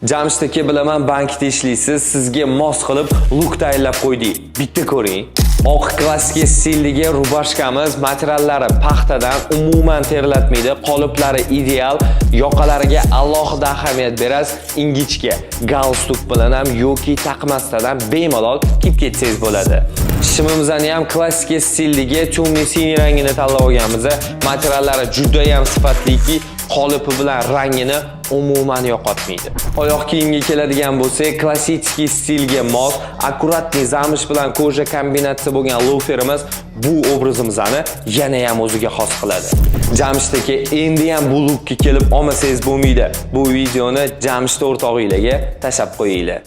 Jamshid aka, bilaman, bankda ishlaysiz, sizga mos qilib лук tayyorlab qo'ydik. Bitta ko'ring. Oq klassik stildagi рубашка miz, materiallari paxtadan, umuman terlatmaydi, qoliplari ideal, yoqalariga alohida ahamiyat berasiz, ingichka galstuk bilan ham yoki taqmasdan ham bemalol kiyib ketsangiz bo'ladi. Shimimizni ham klassik stildagi темный синий rangini tanlab olganmiz. Materiallari juda ham sifatliki, qolipi bilan rangini umuman yo'qotmaydi. Oyoq kiyimga keladigan bo'lsak, klassik stilga mos, аккуратный замш bilan кожа kombinatsiya bo'lgan loferimiz bu obrazimizni yana ham o'ziga xos qiladi. Jamshid aka, endi ham bu лук ka kelib olmasangiz bo'lmaydi. Bu videoni Jamshid o'rtog'inglarga tashlab qo'yinglar.